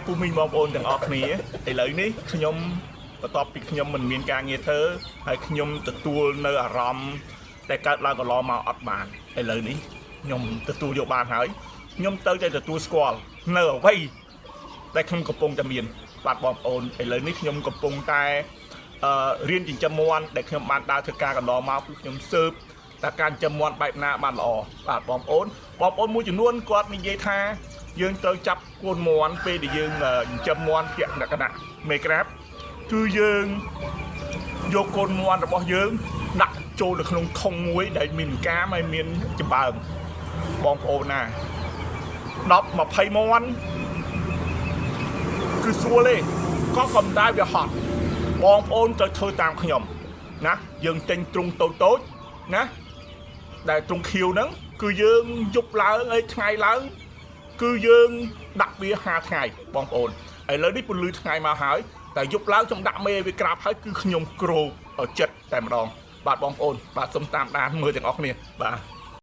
ពូមីងបងប្អូនទាំងអស់គ្នាឥឡូវនេះខ្ញុំបន្ទាប់ពីខ្ញុំមិនមានការងារធ្វើហើយខ្ញុំទទួលនៅអារម្មណ៍ដែលកើតឡើងកន្លងមកអត់បានឥឡូវនេះខ្ញុំទទួលយកបានហើយខ្ញុំទៅតែទទួលស្គាល់នៅអ្វីដែលខ្ញុំកំពុងតែមានបាទបងប្អូនឥឡូវនេះខ្ញុំកំពុងតែអឺរៀនចិញ្ចឹមមាន់ដែលខ្ញុំបានដើរធ្វើការកន្លងមកគឺខ្ញុំស៊ើបតើការចិញ្ចឹមមាន់បែបណាបានល្អបាទបងប្អូនបងប្អូនមួយចំនួនគាត់និយាយថា យើងត្រូវចាប់កូនមាន់ពេលដែលយើងចិញ្ចឹមមាន់ជាលក្ខណៈមេក្រាបគឺយើងយកកូនមាន់របស់យើងដាក់ចូលនៅក្នុងធុងមួយដែលមានកាមហើយមានចំបើងបងប្អូនណា10 20មាន់គឺស្រួលទេក៏កំដៅវាហត់បងប្អូនត្រូវធ្វើតាមខ្ញុំណាយើងទិញទ្រុងតូចតូចៗណាដែលទ្រុងខៀវហ្នឹងគឺយើងយប់ឡើងអីថ្ងៃឡើង គឺយើងដាក់វា5ថ្ងៃបងប្អូនឥឡូវនេះពន្លឺថ្ងៃមកហើយតែយប់ឡើងខ្ញុំដាក់មេឲ្យវាក្រាបហើយគឺខ្ញុំគ្របឲ្យចិត្តតែម្ដងបាទបងប្អូនបាទសូមតាមដានមើលទាំងអស់គ្នាបាទ។